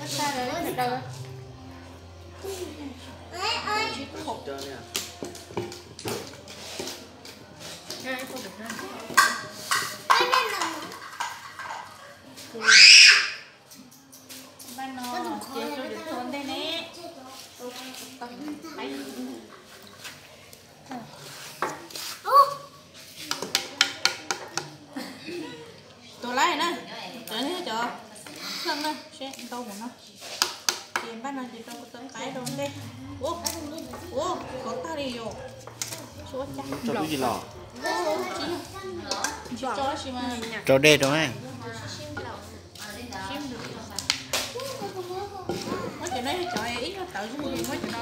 Npaj no ces rau cov txhua ntej ne. Tuav laib na, cov no yog cov kheej na, seb ntau mus no. Ces npaj no ces rau kuv tau qaib rau ntej. Ua, ua, qhov tag li yom. Tsis ua cas. Tsis yog, tsis tso tab sis mas rau dej rau. Muab cov no yog cov ib nyuag tawv zoo li muab cov no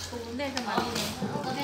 tu ntej rau mam li muab cov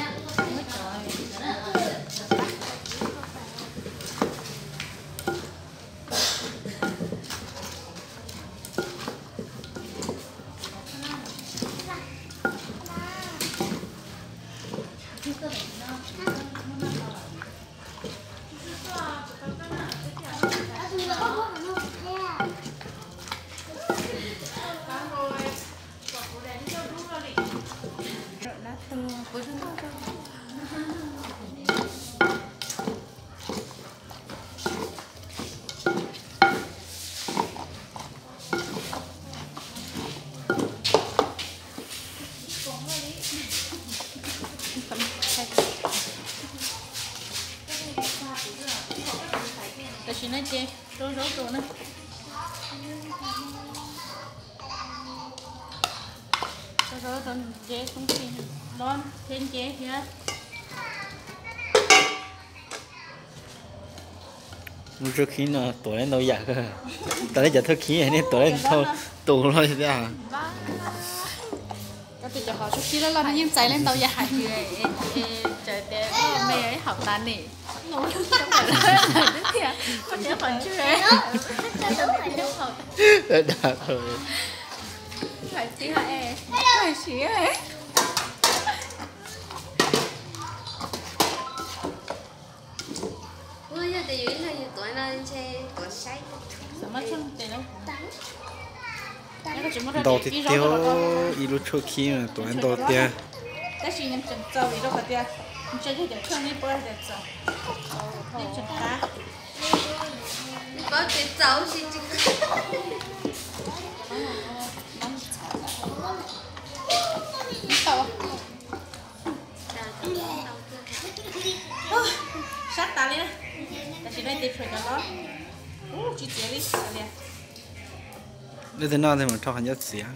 Tam sim no ces rau zaub rau na. Rau zaub rau ntsev xoob txij no thiab ntsev thiab. Lub tshuab khib no tuav ntau yam kawg. Tas li cov thauj khib nej tuav ntau tus loj thiab. Koj tus cov hauv tshuab khib loj loj no yeej txais li ntau yam hais tias, txawm tias me ib hauv tas nim, thiab koj thiab qhov ntswg. Hais tib hais, hais siv. Yog tias yus ib leeg yus tuav no ntshe tuav saib. Ntau tiag tiag, ib lub tshuab khib tuav ntau tiag. Tab sis tseem txaus vim rau qhov tias ntshe yog cov kheej nej paub hais tias txaus. Nej tseem qab. Paub tias txaus sis tsis tau. Sab tas li na. Tam sim no ces tshuav cov hlob. Tsis txiav li xav li. Leej twg noj tej mus rho qhov ncauj txiav.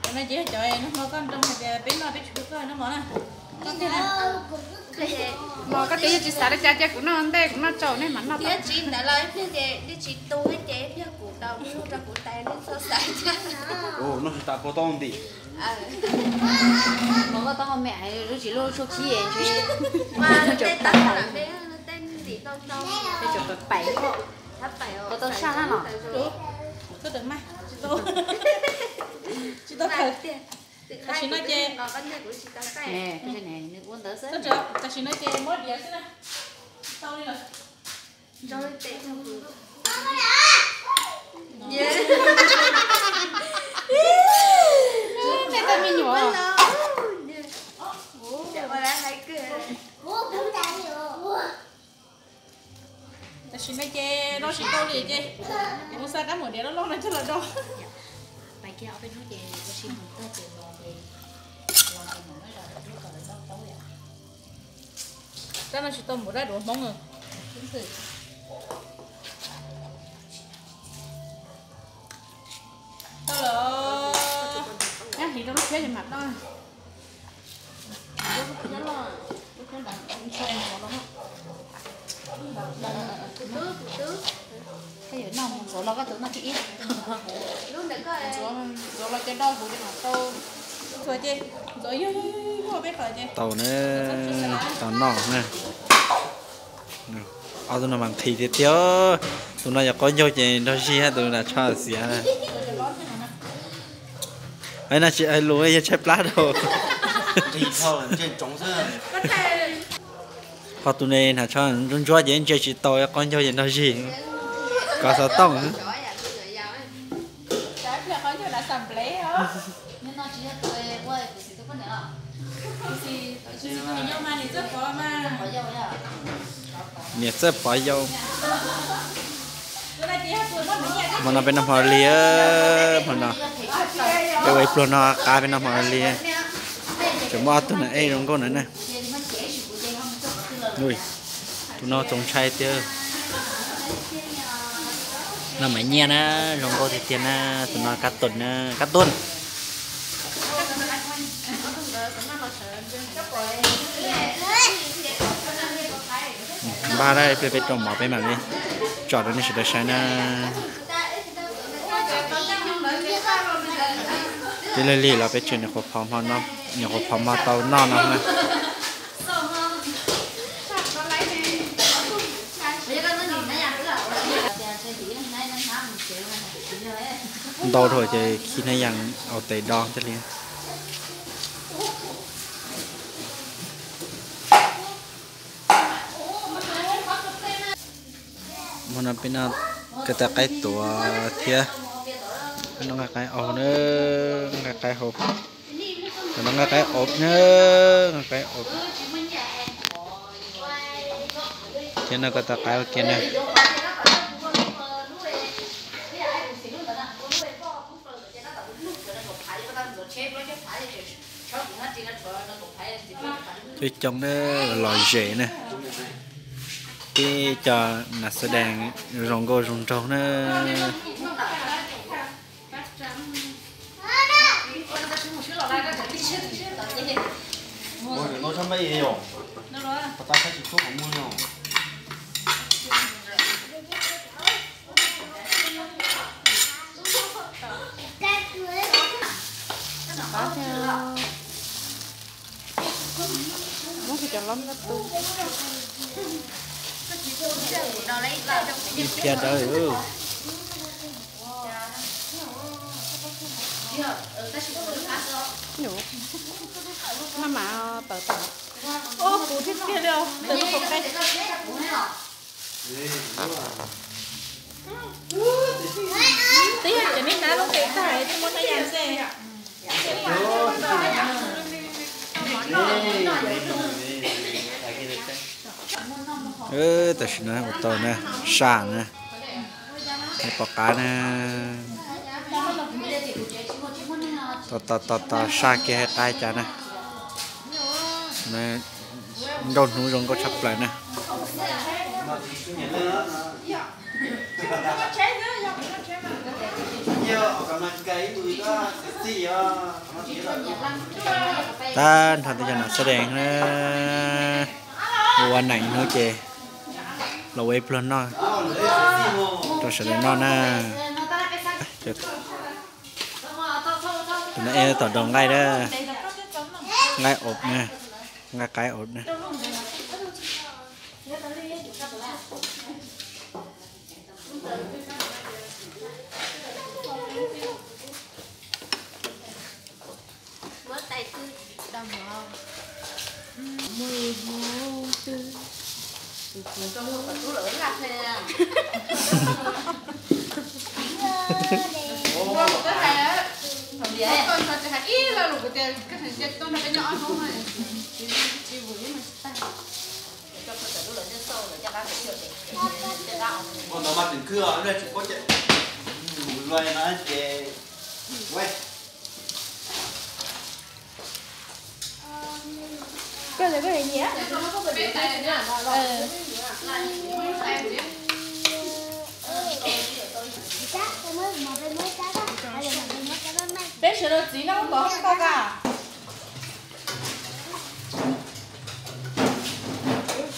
Cov no ces yog cov nag hmo koj nroo hais tias peb noj peb tsis pub koj noj mov na. Koj tiag na. Mos koj tias yog tsis xav li cas cia kuv noj ntej kuv noj tsaus nej mam noj. Thiab tsis ntawd los ib pliag ces nej tsis tu ces ib pliag kuv tau kuv rau kuv tais nej txhob xav cas. Noj tsis tas kua tau ntim. Mos koj taub hau me lub tsis lub tshuab khib ntshe. Tej taub hau me tej ntim tau ntau. Tej tseem pais pais koj. Koj tau saj na los. Tsis tau. Tam sim no ces nws ua ntawd xwb. Tam sim no ces muab diav xwb na. Tau li lawm. Nej tau me nyuam. Tam sim no ces do tsis tau li ces kuv mus xa kab muam diav loj loj no coj los do. Kab no tsis tau npaum dab duav Hmoob. Tau lawm. Nyob hliv rau lub phiab ces mam tau. Koj yuav noj mus ntxuav los koj tus noj thib ib. Ntxuav los ces do huv ces mam tau. Ntxuav ces ntxuav yog yog yog peb qhov ces tau na. Tau noj na. Ob tug no mas nqhis tiag tiag. Tus no yog qaub ncaug ces nrog zig, tus nas tsho xiav na. Ai, no tsis hais lus yog tshaib plab rau. Ho tus ne nas tsho ntsuab ntsuab ces ntsia tsis tau, qaub ncaug ces nrog zig. Kos xov tooj. Niam txawj pov yau. Hmo no peb noj hmo li, hmo no peb ua ib pluag noj qab peb noj hmo li. Tseem muaj ob tug na ej zoo nkauj na na. Tus no txaus ntshai tiag. Noj mas nyiaj na, zoo nkauj tiag tiag na, tus no kab toom na, kab toom. Npaj na, ib pliag peb rau mov peb mam li tsom rau nej sawv daws saib na. Twb lig lig los peb tseem nyuam qhuav phov hmo tau noj no na. Ntau dhau ces khi hnab yas au tes do thiaj li. Hmo no peb noj ko taw qaib tuav thiab noj nqaij qaib aus na, nqaij qaib hauv, noj nqaij qaib aus na, nqaij qaib aus thiab noj ko taw qaib ua ke na. Coob coob na, lom zem na. Tib co nas xav dees zoo nkauj zoo nraug na. Muab cov lab tu. Ib phiab dawb. Maj mam tawm tawm. Ub, puv tiag tiag li os, tawm lub qhov qe. Twb yog cov nej hnab lub qe tag tsis muaj hnab yas xwb. Tam sim no ua tau na, saj na, pom qab na, tos tos tos saj kiag hais qab cas na. Nrauj hnub zoo nkauj tshaj plaws na. Tag nrho tej cov nas xav dees na, ua neem hnub ces los ua ib pluag noj rau sawv daws noj na. Tus no es tom daus nqaij na, nqaij ob na, nqaij qaib ob na. Ntawd mas tseem khwb os, tsis paub ces, ces, peb sawv daws txiv no kov tau ka.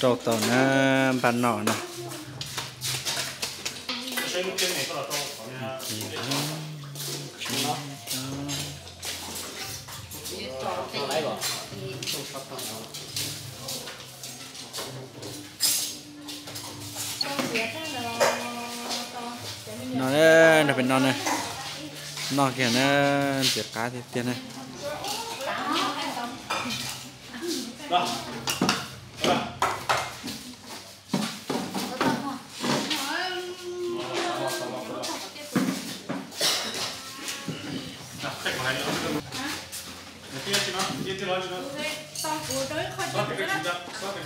Rau tau na, npaj noj na. No, nrog peb noj na, noj kiag na, ntxim qab tiag tiag na. Tau kuv rau ib qho tsis